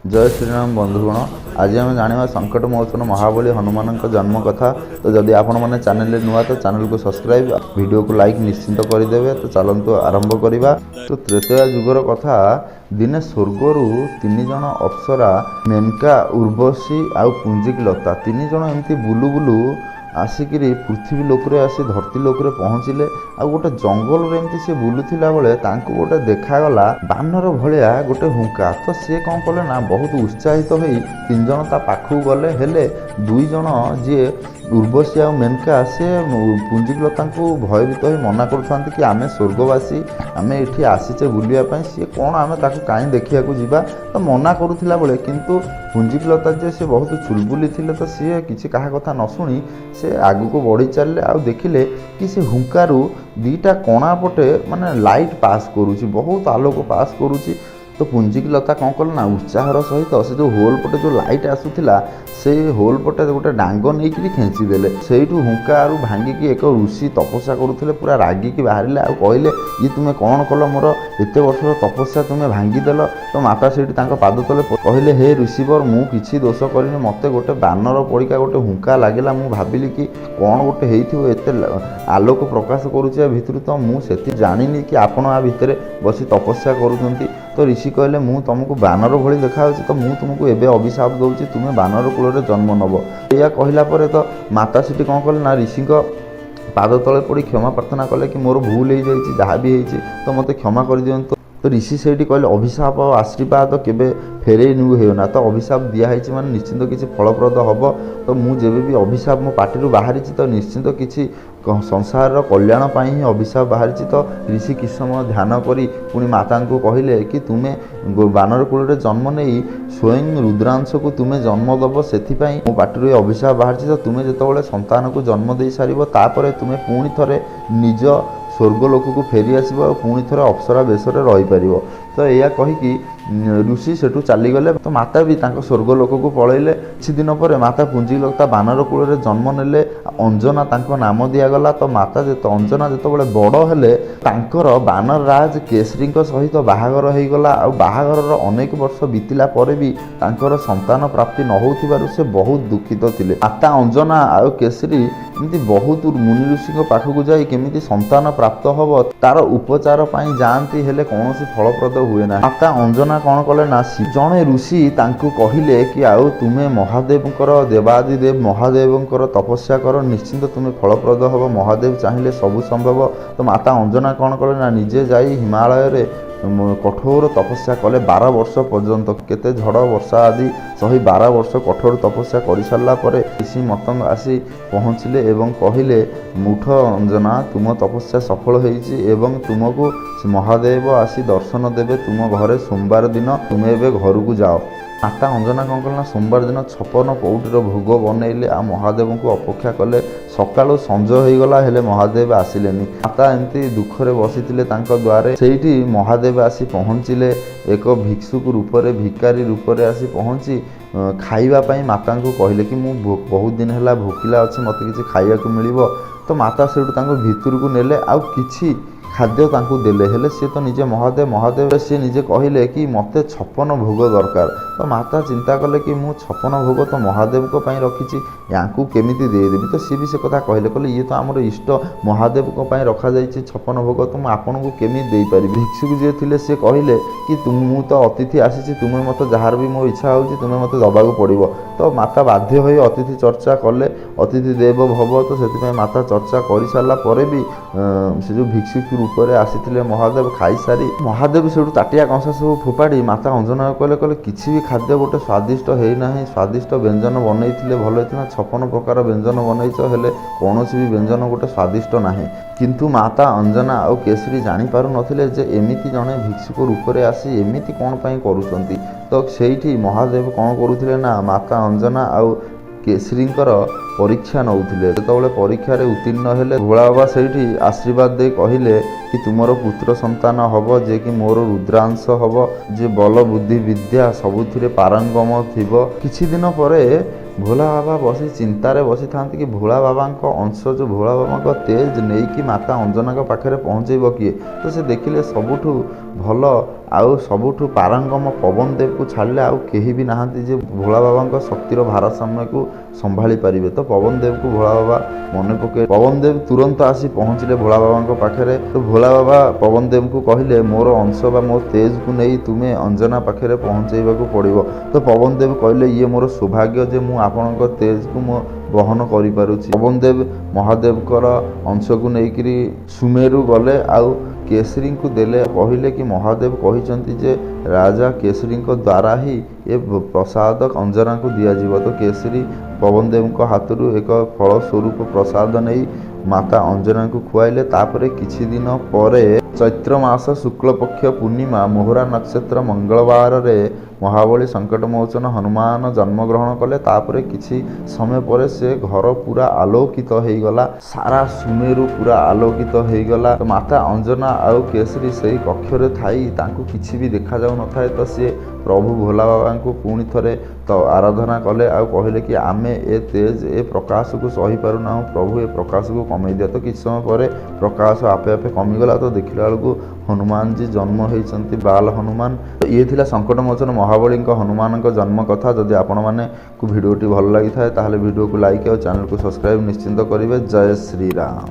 ଜୟ ଶ୍ରୀରାମ ବନ୍ଧୁଗଣ, ଆଜି ଆମେ ଜାଣିବା ସଙ୍କଟ ମୋଚନ ମହାବଳୀ ହନୁମାନଙ୍କ ଜନ୍ମ କଥା। ତ ଯଦି ଆପଣମାନେ ଚ୍ୟାନେଲରେ ନୂଆ, ତ ଚ୍ୟାନେଲକୁ ସବସ୍କ୍ରାଇବ୍, ଭିଡ଼ିଓକୁ ଲାଇକ୍ ନିଶ୍ଚିନ୍ତ କରିଦେବେ। ତ ଚାଲନ୍ତୁ ଆରମ୍ଭ କରିବା। ତ ତ୍ରେତୟା ଯୁଗର କଥା। ଦିନେ ସ୍ୱର୍ଗରୁ ତିନି ଜଣ ଅପ୍ସରା, ମେନକା, ଉର୍ବଶୀ ଆଉ ପୁଞ୍ଜିକଲତା, ତିନି ଜଣ ଏମିତି ବୁଲୁ ବୁଲୁ ଆସିକିରି ପୃଥିବୀ ଲୋକରେ ଆସି ଧରତୀ ଲୋକରେ ପହଞ୍ଚିଲେ। ଆଉ ଗୋଟେ ଜଙ୍ଗଲରେ ଏମିତି ସେ ବୁଲୁଥିଲା ବେଳେ ତାଙ୍କୁ ଗୋଟେ ଦେଖାଗଲା ବାନର ଭଳିଆ ଗୋଟେ ହୁଙ୍କା। ତ ସିଏ କ'ଣ କଲେ ନା, ବହୁତ ଉତ୍ସାହିତ ହୋଇ ତିନି ଜଣ ତା ପାଖକୁ ଗଲେ। ହେଲେ ଦୁଇ ଜଣ ଯିଏ ଉର୍ବଶୀ ଆଉ ମେନକା, ସେ ପୁଞ୍ଜିକଲତାଙ୍କୁ ଭୟଭୀତ ହୋଇ ମନା କରୁଥାନ୍ତି କି ଆମେ ସ୍ୱର୍ଗବାସୀ, ଆମେ ଏଠି ଆସିଛେ ବୁଲିବା ପାଇଁ, ସିଏ କ'ଣ, ଆମେ ତାକୁ କାହିଁ ଦେଖିବାକୁ ଯିବା? ତ ମନା କରୁଥିଲା ବେଳେ କିନ୍ତୁ ପୁଞ୍ଜିକଲତା ଯିଏ, ସେ ବହୁତ ଚୁଲବୁଲି ଥିଲେ। ତ ସିଏ କିଛି କାହା କଥା ନ ଶୁଣି ସେ ଆଗକୁ ବଢ଼ି ଚାଲିଲେ ଆଉ ଦେଖିଲେ କି ସେ ହୁଙ୍କାରୁ ଦୁଇଟା କଣା ପଟେ ମାନେ ଲାଇଟ୍ ପାସ୍ କରୁଛି, ବହୁତ ଆଲୋକ ପାସ୍ କରୁଛି। ତ ପୁଞ୍ଜିକଲତା କ'ଣ କଲେ ନା, ଉତ୍ସାହର ସହିତ ସେ ଯେଉଁ ହୋଲ୍ ପଟେ ଯେଉଁ ଲାଇଟ୍ ଆସୁଥିଲା, ସେଇ ହୋଲ୍ ପଟେ ଗୋଟେ ଡାଙ୍ଗ ନେଇକିରି ଖେଞ୍ଚିଦେଲେ। ସେଇଠୁ ହୁଙ୍କାରୁ ଭାଙ୍ଗିକି ଏକ ଋଷି ତପସ୍ୟା କରୁଥିଲେ, ପୁରା ରାଗିକି ବାହାରିଲେ ଆଉ କହିଲେ, ଇଏ ତୁମେ କ'ଣ କଲ? ମୋର ଏତେ ବର୍ଷର ତପସ୍ୟା ତୁମେ ଭାଙ୍ଗିଦେଲ। ତ ମାତା ସେଇଠି ତାଙ୍କ ପାଦ ତଳେ କହିଲେ, ହେ ଋଷିବର, ମୁଁ କିଛି ଦୋଷ କରିନି। ମୋତେ ଗୋଟେ ବାନର ପରିକା ଗୋଟେ ହୁଙ୍କା ଲାଗିଲା। ମୁଁ ଭାବିଲି କି କ'ଣ ଗୋଟେ ହେଇଥିବ, ଏତେ ଆଲୋକ ପ୍ରକାଶ କରୁଛି ଆ ଭିତରୁ। ତ ମୁଁ ସେଠି ଜାଣିନି କି ଆପଣ ଆ ଭିତରେ ବସି ତପସ୍ୟା କରୁଛନ୍ତି। ତ ଋଷି କହିଲେ, ମୁଁ ତୁମକୁ ବାନର ଭଳି ଦେଖାଯାଉଛି, ତ ମୁଁ ତୁମକୁ ଏବେ ଅଭିଶାପ ଦେଉଛି, ତୁମେ ବାନର କୂଳରେ ଜନ୍ମ ନେବ। ଏଇଆ କହିଲା ପରେ ତ ମାତା ସେଠି କ'ଣ କଲେ ନା, ଋଷିଙ୍କ ପାଦ ତଳେ ପଡ଼ି କ୍ଷମା ପ୍ରାର୍ଥନା କଲେ କି ମୋର ଭୁଲ ହେଇଯାଇଛି, ଯାହା ବି ହେଇଛି ତ ମୋତେ କ୍ଷମା କରିଦିଅନ୍ତୁ। ତ ଋଷି ସେଇଠି କହିଲେ, ଅଭିଶାପ ଆଉ ଆଶୀର୍ବାଦ କେବେ ଫେରେଇ ନେଉ ହେଉନା। ତ ଅଭିଶାପ ଦିଆହେଇଛି ମାନେ ନିଶ୍ଚିନ୍ତ କିଛି ଫଳପ୍ରଦ ହେବ। ତ ମୁଁ ଯେବେ ବି ଅଭିଶାପ ମୋ ପାଟିରୁ ବାହାରିଛି, ତ ନିଶ୍ଚିନ୍ତ କିଛି ସଂସାରର କଲ୍ୟାଣ ପାଇଁ ହିଁ ଅଭିଶାପ ବାହାରିଛି। ତ ଋଷି କିଛି ସମୟ ଧ୍ୟାନ କରି ପୁଣି ମାତାଙ୍କୁ କହିଲେ କି ତୁମେ ବାନର କୂଳରେ ଜନ୍ମ ନେଇ ସ୍ୱୟଂ ରୁଦ୍ରାଂଶକୁ ତୁମେ ଜନ୍ମ ଦେବ, ସେଥିପାଇଁ ମୋ ପାଟିରୁ ଏ ଅଭିଶାପ ବାହାରିଛି। ତ ତୁମେ ଯେତେବେଳେ ସନ୍ତାନକୁ ଜନ୍ମ ଦେଇ ସାରିବ, ତାପରେ ତୁମେ ପୁଣି ଥରେ ନିଜ ସ୍ୱର୍ଗ ଲୋକକୁ ଫେରି ଆସିବ ଆଉ ପୁଣି ଥରେ ଅପ୍ସରା ବେଶରେ ରହିପାରିବ। ତ ଏଇଆ କହିକି ଋଷି ସେଠୁ ଚାଲିଗଲେ। ତ ମାତା ବି ତାଙ୍କ ସ୍ୱର୍ଗ ଲୋକକୁ ପଳେଇଲେ। କିଛି ଦିନ ପରେ ମାତା ପୁଞ୍ଜିଲତା ବାନର କୂଳରେ ଜନ୍ମ ନେଲେ। ଅଞ୍ଜନା ତାଙ୍କ ନାମ ଦିଆଗଲା। ତ ମାତା ଯେତେ ଅଞ୍ଜନା ଯେତେବେଳେ ବଡ଼ ହେଲେ, ତାଙ୍କର ବାନରରାଜ କେଶରୀଙ୍କ ସହିତ ବାହାଘର ହେଇଗଲା। ଆଉ ବାହାଘରର ଅନେକ ବର୍ଷ ବିତିଲା ପରେ ବି ତାଙ୍କର ସନ୍ତାନ ପ୍ରାପ୍ତି ନ ହେଉଥିବାରୁ ସେ ବହୁତ ଦୁଃଖିତ ଥିଲେ। ମାତା ଅଞ୍ଜନା ଆଉ କେଶରୀ ଏମିତି ବହୁତ ମୁନି ଋଷିଙ୍କ ପାଖକୁ ଯାଇ କେମିତି ସନ୍ତାନ ପ୍ରାପ୍ତ ହେବ ତାର ଉପଚାର ପାଇଁ ଯାଆନ୍ତି, ହେଲେ କୌଣସି ଫଳପ୍ରଦ ହୁଏ ନାହିଁ। ମାତା ଅଞ୍ଜନା କ'ଣ କଲେ ନା, ଜଣେ ଋଷି ତାଙ୍କୁ କହିଲେ କି ଆଉ ତୁମେ ମହାଦେବଙ୍କର, ଦେବାଦିଦେବ ମହାଦେବଙ୍କର ତପସ୍ୟା କର, ନିଶ୍ଚିନ୍ତ ତୁମେ ଫଳପ୍ରଦ ହେବ, ମହାଦେବ ଚାହିଁଲେ ସବୁ ସମ୍ଭବ। ତ ମାତା ଅଞ୍ଜନା କ'ଣ କଲେ ନା, ନିଜେ ଯାଇ ହିମାଳୟରେ କଠୋର ତପସ୍ୟା କଲେ 12 ବର୍ଷ ପର୍ଯ୍ୟନ୍ତ। କେତେ ଝଡ଼ ବର୍ଷା ଆଦି ସହି 12 ବର୍ଷ କଠୋର ତପସ୍ୟା କରିସାରିଲା ପରେ ଋଷି ମତଙ୍ଗ ଆସି ପହଞ୍ଚିଲେ ଏବଂ କହିଲେ, ଉଠ ଅଞ୍ଜନା, ତୁମ ତପସ୍ୟା ସଫଳ ହେଇଛି ଏବଂ ତୁମକୁ ମହାଦେବ ଆସି ଦର୍ଶନ ଦେବେ ତୁମ ଘରେ ସୋମବାର ଦିନ, ତୁମେ ଏବେ ଘରକୁ ଯାଅ। ମାତା ଅଞ୍ଜନା କ'ଣ କଲେ ନା, ସୋମବାର ଦିନ 56 ପଉଟିର ଭୋଗ ବନେଇଲେ ଆଉ ମହାଦେବଙ୍କୁ ଅପେକ୍ଷା କଲେ। ସକାଳୁ ସଞ୍ଜ ହେଇଗଲା, ହେଲେ ମହାଦେବ ଆସିଲେନି। ମାତା ଏମିତି ଦୁଃଖରେ ବସିଥିଲେ ତାଙ୍କ ଦ୍ୱାରେ। ସେଇଠି ମହାଦେବ ଆସି ପହଞ୍ଚିଲେ ଏକ ଭିକ୍ଷୁକ ରୂପରେ, ଭିକାରୀ ରୂପରେ ଆସି ପହଞ୍ଚି ଖାଇବା ପାଇଁ ମାତାଙ୍କୁ କହିଲେ କି ମୁଁ ବହୁତ ଦିନ ହେଲା ଭୋକିଲା ଅଛି, ମୋତେ କିଛି ଖାଇବାକୁ ମିଳିବ? ତ ମାତା ସେଇଠୁ ତାଙ୍କୁ ଭିତରକୁ ନେଲେ ଆଉ କିଛି ଖାଦ୍ୟ ତାଙ୍କୁ ଦେଲେ। ହେଲେ ସିଏ ତ ନିଜେ ମହାଦେବ। ମହାଦେବ ସିଏ ନିଜେ କହିଲେ କି ମୋତେ 56 ଭୋଗ ଦରକାର। ତ ମାତା ଚିନ୍ତା କଲେ କି ମୁଁ 56 ଭୋଗ ତ ମହାଦେବଙ୍କ ପାଇଁ ରଖିଛି, ୟାଙ୍କୁ କେମିତି ଦେଇଦେବି? ତ ସିଏ ବି ସେ କଥା କହିଲେ, କହିଲେ ଇଏ ତ ଆମର ଇଷ୍ଟ ମହାଦେବଙ୍କ ପାଇଁ ରଖାଯାଇଛି 56 ଭୋଗ, ତ ମୁଁ ଆପଣଙ୍କୁ କେମିତି ଦେଇପାରିବି? ଭିକ୍ଷୁକ ଯିଏ ଥିଲେ, ସିଏ କହିଲେ କି ମୁଁ ତ ଅତିଥି ଆସିଛି, ତୁମେ ମୋତେ ଯାହାର ବି ମୋ ଇଚ୍ଛା ହେଉଛି ତୁମେ ମୋତେ ଦେବାକୁ ପଡ଼ିବ। ତ ମାତା ବାଧ୍ୟ ହୋଇ ଅତିଥି ଚର୍ଚ୍ଚା କଲେ। ଅତିଥି ଦେବ ଭବ। ତ ସେଥିପାଇଁ ମାତା ଚର୍ଚ୍ଚା କରିସାରିଲା ପରେ ବି ସେ ଯେଉଁ ଭିକ୍ଷୁକ ରୂପରେ ଆସିଥିଲେ ମହାଦେବ, ଖାଇସାରି ମହାଦେବ ସେଇଠୁ ତାଟିଆ କଂସା ସବୁ ଫୋପାଡ଼ି ମାତା ଅଞ୍ଜନାକୁ କହିଲେ, କହିଲେ କିଛି ବି ଖାଦ୍ୟ ଗୋଟେ ସ୍ୱାଦିଷ୍ଟ ହେଇନାହିଁ। ସ୍ୱାଦିଷ୍ଟ ବ୍ୟଞ୍ଜନ ବନେଇଥିଲେ ଭଲ ହେଇଥିଲା। 56 ପ୍ରକାର ବ୍ୟଞ୍ଜନ ବନେଇଛ, ହେଲେ କୌଣସି ବି ବ୍ୟଞ୍ଜନ ଗୋଟେ ସ୍ୱାଦିଷ୍ଟ ନାହିଁ। କିନ୍ତୁ ମାତା ଅଞ୍ଜନା ଆଉ କେଶରୀ ଜାଣିପାରୁନଥିଲେ ଯେ ଏମିତି ଜଣେ ଭିକ୍ଷୁକ ରୂପରେ ଆସି ଏମିତି କ'ଣ ପାଇଁ କରୁଛନ୍ତି। ତ ସେଇଠି ମହାଦେବ କ'ଣ କରୁଥିଲେ ନା, ମାତା ଅଞ୍ଜନା ଆଉ କେଶରୀଙ୍କର ପରୀକ୍ଷା ନେଉଥିଲେ। ଯେତେବେଳେ ପରୀକ୍ଷାରେ ଉତ୍ତୀର୍ଣ୍ଣ ହେଲେ, ଭୋଳା ବାବା ସେଇଠି ଆଶୀର୍ବାଦ ଦେଇ କହିଲେ କି ତୁମର ପୁତ୍ର ସନ୍ତାନ ହେବ, ଯିଏକି ମୋର ରୁଦ୍ରାଂଶ ହେବ, ଯେ ବଲ, ବୁଦ୍ଧି, ବିଦ୍ୟା ସବୁଥିରେ ପାରଙ୍ଗମ ଥିବ। କିଛି ଦିନ ପରେ ଭୋଳା ବାବା ବସି ଚିନ୍ତାରେ ବସିଥାନ୍ତି କି ଭୋଳା ବାବାଙ୍କ ଅଂଶ, ଯେଉଁ ଭୋଳା ବାବାଙ୍କ ତେଜ ନେଇକି ମାତା ଅଞ୍ଜନାଙ୍କ ପାଖରେ ପହଞ୍ଚେଇବ କିଏ? ତ ସେ ଦେଖିଲେ ସବୁଠୁ ଭଲ ଆଉ ସବୁଠୁ ପାରଙ୍ଗମ ପବନ ଦେବକୁ ଛାଡ଼ିଲେ ଆଉ କେହି ବି ନାହାନ୍ତି ଯେ ଭୋଳା ବାବାଙ୍କ ଶକ୍ତିର ଭାରସାମ୍ୟକୁ ସମ୍ଭାଳି ପାରିବେ। ତ ପବନ ଦେବକୁ ଭୋଳା ବାବା ମନେ ପକାଇ ପବନ ଦେବ ତୁରନ୍ତ ଆସି ପହଞ୍ଚିଲେ ଭୋଳା ବାବାଙ୍କ ପାଖରେ। ତ ଭୋଳା ବାବା ପବନ ଦେବଙ୍କୁ କହିଲେ, ମୋର ଅଂଶ ବା ମୋ ତେଜକୁ ନେଇ ତୁମେ ଅଞ୍ଜନା ପାଖରେ ପହଞ୍ଚାଇବାକୁ ପଡ଼ିବ। ତ ପବନ ଦେବ କହିଲେ, ଇଏ ମୋର ସୌଭାଗ୍ୟ ଯେ ମୁଁ ଆପଣଙ୍କ ତେଜକୁ ମୁଁ ବହନ କରିପାରୁଛି। ପବନ ଦେବ ମହାଦେବଙ୍କର ଅଂଶକୁ ନେଇକରି ସୁମେରୁ ଗଲେ ଆଉ କେଶରୀଙ୍କୁ ଦେଲେ। କହିଲେ କି ମହାଦେବ କହିଛନ୍ତି ଯେ ରାଜା କେଶରୀଙ୍କ ଦ୍ୱାରା ହିଁ ଏ ପ୍ରସାଦ ଅଞ୍ଜନାକୁ ଦିଆଯିବ। ତ କେଶରୀ ପବନଦେବଙ୍କ ହାତରୁ ଏକ ଫଳ ସ୍ୱରୂପ ପ୍ରସାଦ ନେଇ ମାତା ଅଞ୍ଜନାଙ୍କୁ ଖୁଆଇଲେ। ତାପରେ କିଛି ଦିନ ପରେ ଚୈତ୍ର ମାସ ଶୁକ୍ଳପକ୍ଷ ପୂର୍ଣ୍ଣିମା ମୋହରା ନକ୍ଷତ୍ର ମଙ୍ଗଳବାରରେ ମହାବଳୀ ସଙ୍କଟମୋଚନ ହନୁମାନ ଜନ୍ମଗ୍ରହଣ କଲେ। ତାପରେ କିଛି ସମୟ ପରେ ସେ ଘର ପୁରା ଆଲୋକିତ ହେଇଗଲା, ସାରା ସୁମେରୁ ପୁରା ଆଲୋକିତ ହେଇଗଲା। ତ ମାତା ଅଞ୍ଜନା ଆଉ କେଶରୀ ସେଇ କକ୍ଷରେ ଥାଇ ତାଙ୍କୁ କିଛି ବି ଦେଖାଯାଉନଥାଏ। ତ ସିଏ ପ୍ରଭୁ ଭୋଲା ବାବାଙ୍କୁ ପୁଣି ଥରେ ତ ଆରାଧନା କଲେ ଆଉ କହିଲେ କି ଆମେ ଏ ତେଜ, ଏ ପ୍ରକାଶକୁ ସହିପାରୁନାହୁଁ, ପ୍ରଭୁ ଏ ପ୍ରକାଶକୁ କମେଇ ଦିଅ। ତ କିଛି ସମୟ ପରେ ପ୍ରକାଶ ଆପେ ଆପେ କମିଗଲା। ତ ଦେଖିଲା ବେଳକୁ ହନୁମାନଜୀ ଜନ୍ମ ହେଇଛନ୍ତି, ବାଲ ହନୁମାନ। ତ ଇଏ ଥିଲା ସଙ୍କଟମୋଚନ ମହାବଳୀଙ୍କ ହନୁମାନଙ୍କ ଜନ୍ମ କଥା। ଯଦି ଆପଣମାନଙ୍କୁ ଭିଡ଼ିଓଟି ଭଲ ଲାଗିଥାଏ, ତାହେଲେ ଭିଡ଼ିଓକୁ ଲାଇକ୍ ଆଉ ଚ୍ୟାନେଲକୁ ସବସ୍କ୍ରାଇବ୍ ନିଶ୍ଚିନ୍ତ କରିବେ। ଜୟ ଶ୍ରୀରାମ।